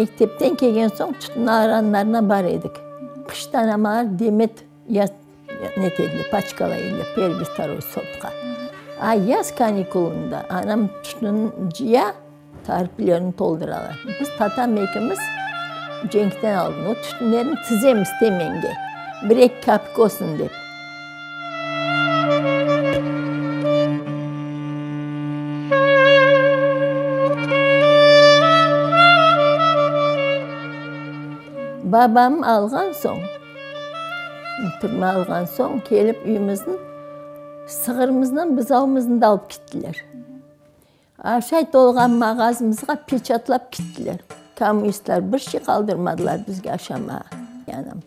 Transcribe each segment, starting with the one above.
Mektepten kelgen soñ tütün aranlarına bar edik. Qışta anamalar demet nete ediler, paçkalay ediler, pervıy, vtoroy sortqa. A yaz kanikulında anam tütün cıya, tarplerini tolduralar. Biz tatam ekimiz cenkten aldın o tütünlerni tizemiz temenge, bir-eki kapik olsun dep. Babam alğan soñ, türme alğan soñ, kelip üyümizniñ sığırımıznı, buzavımıznı da alıp kettiler. Aşayt tolğan mağazımızğa peçatlap kettiler. Kommunistler bir şey qaldırmadılar bizge aşamağa. Anam,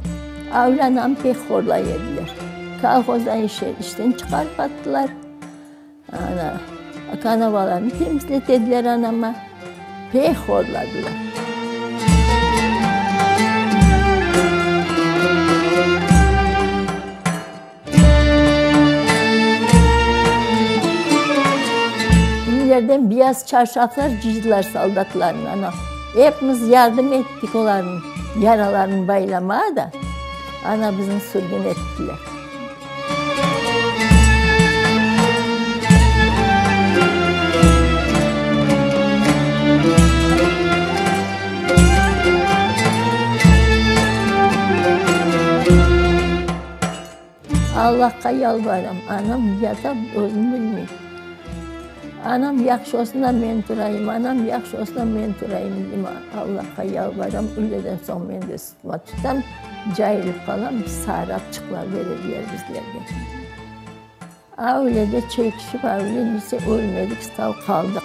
öyle anamnı pek horlay ediler. Kolhozdan işten çıqarıp attılar. Ana, kanavalarnı temizlete ediler anama. Pek horladılar. Üylerden beyaz çarşaflar cıydılar soldatlarnıñ, ana, epimiz yardım ettik olarnıñ yaralarını baylamağa da, ana, bizni sürgün ettiler. Allahqa yalvaram, anam yata, özüm bilmey. Anam yahşı olsun da men turayım, anam yahşı olsun da men turayım deyim, Allahqa yalvaram. Üyleden soñ men de sıtma tutam, cayılıp qalam, sarapçıqlar berediler bizlerge. Öyle de çekişip, öyle neyse ölmedik, sağ qaldıq.